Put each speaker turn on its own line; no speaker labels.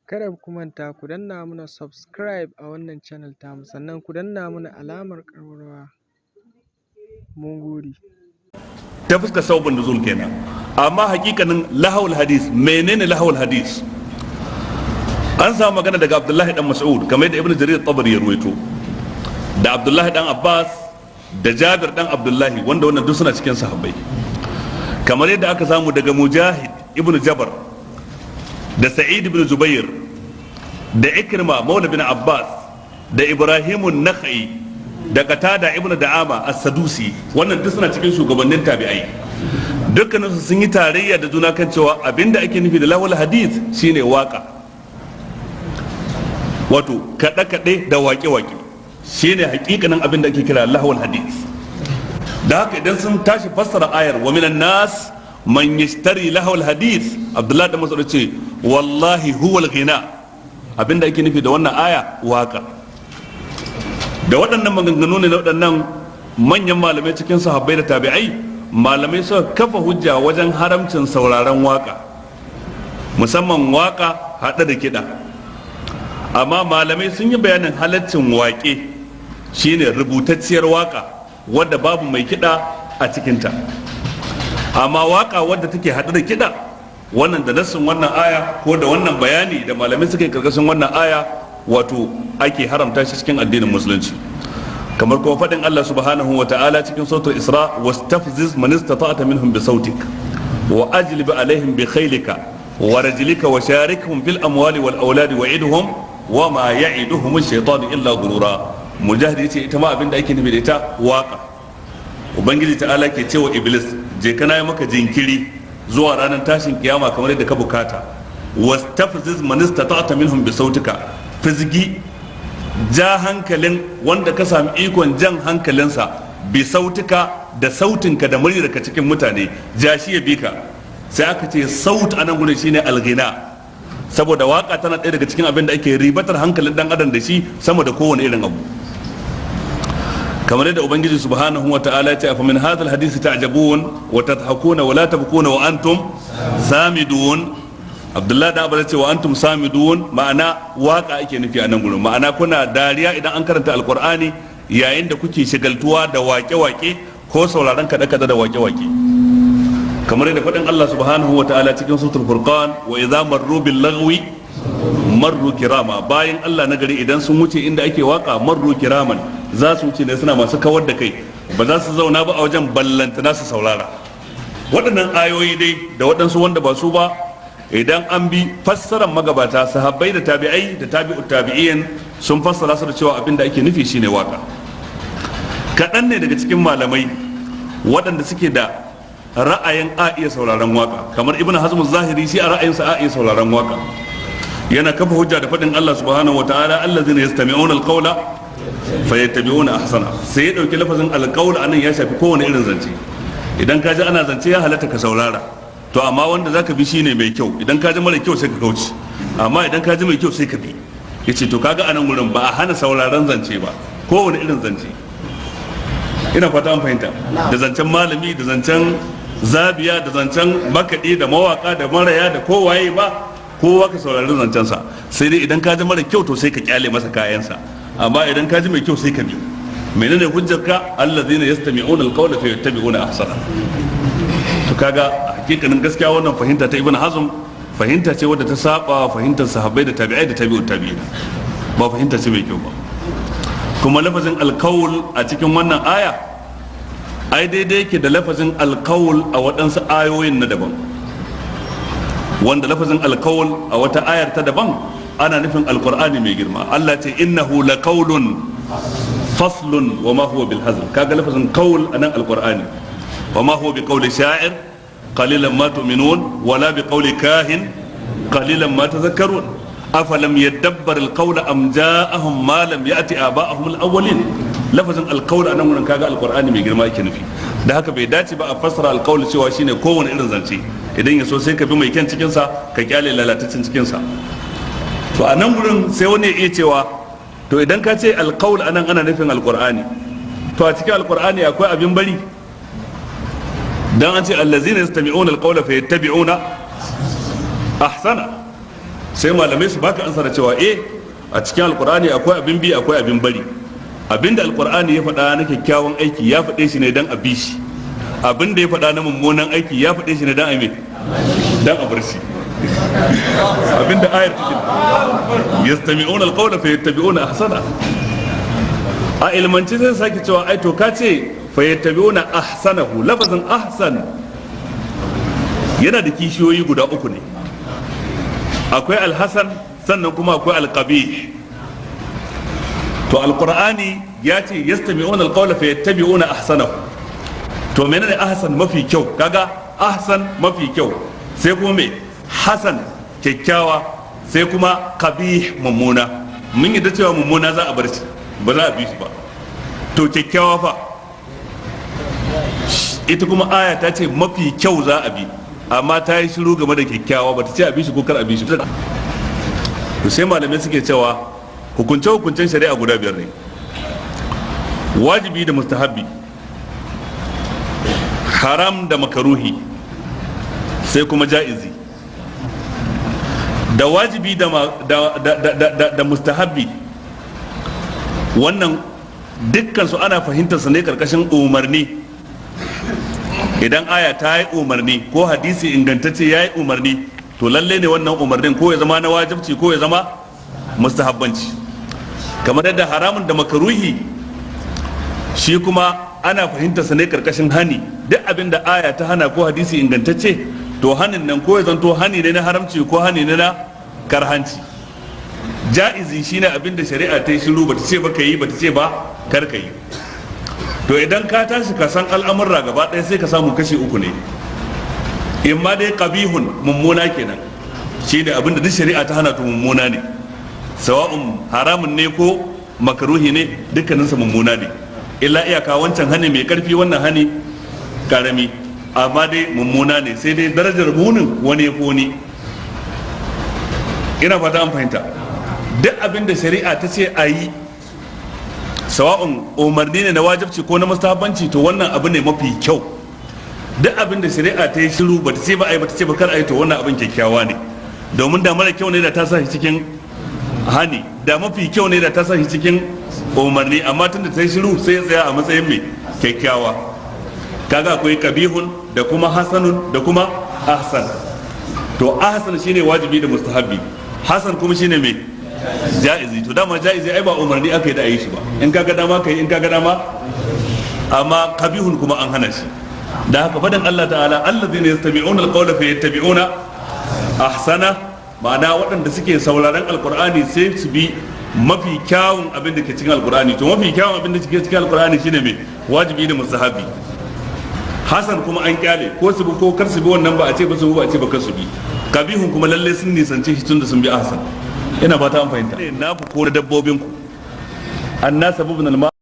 Kada ku manta ku danna mana subscribe a wannan channel tamu, sannan ku danna mana alamar ƙararrawa. Mun gode.
Ta fuskar sababin nuzul kenan. Amma hakikanin lahawul hadis, menene lahawul hadis? An samu magana daga Abdullahi dan Mas'ud, kamar yadda Ibnu Jarir Tabari ya ruwaito, da Abdullahi dan Abbas da Jabir dan Abdullahi, wanda wannan duk suna cikin sahabbai, kamar yadda aka samu daga Mujahid ibnu Jabar da Sa'id ibn Zubair da Ikrima maula bin Abbas da Ibrahimun Nakhai da Qatada ibnu Da'ama as-Sadusi. Wannan duk suna cikin shugabannin tabi'ai. Dukkaninsu sun yi tarayya da juna kan cewa abinda ake nufi da lahul hadith shine waka, wato kaɗe-kaɗe da waƙe-waƙe, shine hakikanin abin da ake kira lahul hadith. Da haka idan sun tashi fassara ayar "wa minan nas man yashtari lahul hadith", Abdullahi da Mas'ud ce, "Wallahi huwal ghina." Abinda ake nufi da wannan aya, waka. Da waɗannan maganganu ne na waɗannan manyan malamai cikin sahabbai da tabi'ai, malamai suka kafa hujja wajen haramcin sauraron waka, musamman waka haɗe da kiɗa. Amma malamai sun yi bayanin halaccin waƙe, shine rubutacciyar waka wadda babu mai kiɗa a cikinta. Amma waka wadda take haɗe da kiɗa, wannan da nassin wannan aya ko da wannan bayani da malamai suka yi karkashin wannan aya, wato ake haramta shi cikin addinin Musulunci. Kamar kuma faɗin Allah subhanahu wa ta'ala cikin suratul Isra: "Wastafziz man istata'ta minhum bi sautik wa ajlib alaihim bi khaylika wa rajlika wa sharikhum fil amwali wal auladi wa idhum wa ma ya'iduhum ash-shaytanu illa ghurura." Mujahid yace ita ma abinda ake nufi da ita waka. Ubangiji ta'ala ke cewa Iblis, "Je kana yi maka jinkiri zuwa ranar tashin kiyama kamar yadda ka bukata. Wastafziz man istata'ta minhum bi sautika, fizgi, ja hankalin wanda ka sami ikon jan hankalinsa, bi sautika, da sautinka, da muryarka cikin mutane, ja shi ya bi ka." Sai aka ce saut a nan gurin shine alghina, saboda waka tana ɗaya daga cikin abin da ake ribatar hankalin dan adam da shi sama da kowane irin abu. Kamar yadda Ubangiji subhanahu wa ta'ala ya ce: "Afa min hadha alhadisi ta'jabun wa tadhakuna wa la tabkuna wa antum samidun." Abdullahi da Abu ce, "Wa antum samidun", ma'ana waka ake nufi a nan gurin, ma'ana kuna dariya idan an karanta Alqur'ani yayin da kuke shagaltuwa da wake-wake ko sauraron kaɗe-kaɗe da wake-wake. Kamar yadda faɗin Allah subhanahu wa ta'ala cikin suratul Furqan: "Wa idza marru bil lagwi marru kirama." Bayan Allah na gari idan sun wuce inda ake waka, marru kiraman, za su wuce ne suna masu kawar da kai, ba za su zauna ba a wajen, ballantana su saurara. Waɗannan ayoyi dai da waɗansu wanda ba su ba, idan an bi fassarar magabata, sahabbai da tabi'ai da tabi'u tabi'in, sun fassara su da cewa abin da ake nufi shine waka. Kaɗan ne daga cikin malamai waɗanda suke da ra'ayin a iya sauraron waka, kamar Ibn Hazm Zahiri, shi a ra'ayinsa a iya sauraron waka. Yana kafa hujja da faɗin Allah subhanahu wataala: "Allazina yastami'una alqawla fayattabi'una ahsana." Sai ya dauki lafazin alqawl anan ya shafi kowane irin zance. Idan ka ji ana zance, ya halatta ka saurara. To amma wanda zaka bi shine mai kyau. Idan ka ji mara kyau, sai ka kauce, amma idan ka ji mai kyau, sai ka bi. Yace to kaga anan gurin ba a hana sauraron zance ba, kowane irin zance. Ina fata an fahimta, da zancen malami, da zancen zabiya, da zancen makaɗi, da mawaka, da maraya, da kowaye ba, kowa ka saurari zancensa. Sai dai idan ka ji mara kyau, to sai ka kyale masa kayansa, amma idan ka ji mai kyau, sai ka bi. Menene hujjarka? "Allazina yastami'una alqawla fa yattabi'una ahsana." To kaga hakikanin gaskiya, wannan fahimta ta Ibn Hazm fahimta ce wadda ta saba fahimtar sahabbai da tabi'ai da tabi'ut tabi'in, ba fahimta ce mai kyau ba. Kuma lafazin alqaul a cikin wannan aya ai daidai yake da lafazin alqaul a waɗansu ayoyin na daban, wanda lafazin alqaul a wata ayar ta daban ana nufin Alqur'ani mai girma. Allah ce: "Innahu laqawlun faslun wa ma huwa bil hazl." Kaga lafazin qaul anan Alqur'ani. "Wa ma huwa biqawli sha'ir qalilan ma tu'minun wala biqawli kahin qalilan ma tadhakkarun. Afalam yadabbar alqawla am ja'ahum ma lam ya'ti aba'ahum al-awwalin." Lafazin alqawl anan wurin, kaga Alqur'ani mai girma yake nufi. Da haka bai dace ba a fassara alqawl cewa shine kowane irin zance. Idan ya so, sai ka bi mai kyan cikin sa, ka kyale lalatacin cikin sa. To a nan wurin sai wani ya iya cewa, to idan ka ce alqawl anan ana nufin Alqur'ani, to a cikin Alqur'ani akwai abin bari? Dan an ce: "Allazina yastami'una alqawla fayattabi'una ahsana." Sai malamai su baka ansa da cewa eh, a cikin Alkur'ani akwai abin bi, akwai abin bari. Abinda Alkur'ani ya faɗa na kyakkyawan aiki, ya faɗe shi ne dan a bi shi. Abinda ya faɗa na mummunan aiki, ya faɗe shi ne dan a me? Dan a bar shi. Abinda ayar take, yastami'una alqawla fayattabi'una ahsana. A ilmanci zai sake cewa, ai to ka ce fayattabi'una ahsanahu, lafazin ahsan yana da kishiyoyi guda uku ne. Akwai alhasan, sannan kuma akwai alqabih. To Alqur'ani ya ce yastami'una alqawla fayattabi'una ahsanahu. To menene ahsan? Mafi kyau. Kaga ahsan mafi kyau, sai kuma me? Hasan kyakkyawa, sai kuma qabih mummuna. Mun yi da cewa mummuna za a bar shi, ba za a bi shi ba. To kyakkyawa fa? Ita kuma aya ta ce mafi kyau za a bi, amma ta yi shiru game da kyakkyawa, ba ta ce a bi shi ko kar a bi shi. To sai malamai suke cewa hukunce hukuncen shari'a guda biyar ne: wajibi da mustahabbi, haram da makaruhi, sai kuma ja'izi. Da wajibi da mustahabbi, wannan dukkan su ana fahimtar su ne karkashin umarni. Idan aya ta yi umarni ko hadisi ingantacce ya yi umarni, to lalle ne wannan umarnin ko ya zama na wajibci ko ya zama mustahabbanci. Kamar yadda haramun da makaruhi shi kuma ana fahimtar sa ne karkashin hani. Duk abin da aya ta hana ko hadisi ingantacce, to hanin nan ko ya zanto hani ne na haramci ko hani ne na karhanci. Ja'izi shine abin da shari'a ta yi shiru, bata ce ba ka yi, bata ce ba kar ka yi. To idan ka tashi ka san al'amurra gaba ɗaya, sai ka samu kashi uku ne. In ma dai qabihun, mummuna kenan, shine abin da duk shari'a ta hana, to mummuna ne, sawa'un haramun ne ko makaruhi ne, dukkaninsa mummuna ne. Illa iyaka wancan hani mai karfi, wannan hani karami, amma dai mummuna ne, sai dai darajar munin wani ya fi wani. Ina fata an fahimta. Duk abin da shari'a ta ce a yi, sawa'un umarni ne na wajibci ko na mustahabbanci, to wannan abu ne mafi kyau. Duk abin da shari'a ta yi shiru, bata ce ba a yi, bata ce ba kar a yi, to wannan abin kyakkyawa ne, domin da mara kyau ne da ta sa shi cikin hani, da mafi kyau ne da ta sa shi cikin umarni. Amma tunda ta yi shiru, sai ya tsaya a matsayin mai kyakkyawa. Kaga akwai kabihun da kuma hasanun da kuma ahsan. To ahsan shine wajibi da mustahabbi, hasan kuma shine mai ja'izi. To dama ja'izi ai ba umarni aka yi da ayi shi ba, in kaga dama kai, in kaga dama. Amma kabihun kuma an hana shi. Da haka fadan Allah ta'ala allazina yastami'una alqawla fayattabi'una ahsana, ma'ana waɗanda suke sauraron Alqur'ani sai su bi mafi kyawun abin da ke cikin Alqur'ani. To mafi kyawun abin da ke cikin Alqur'ani shine mai wajibi da mustahabi. Hasan kuma an kyale, ko su bi ko kar su bi, wannan ba a ce ba su bi, ba a ce ba kar su bi. Kabihun kuma lalle sun nisance shi tun da sun bi ahsan. Ina fata an fahimta. Na ku ko dabbobin ku anna sababun alma.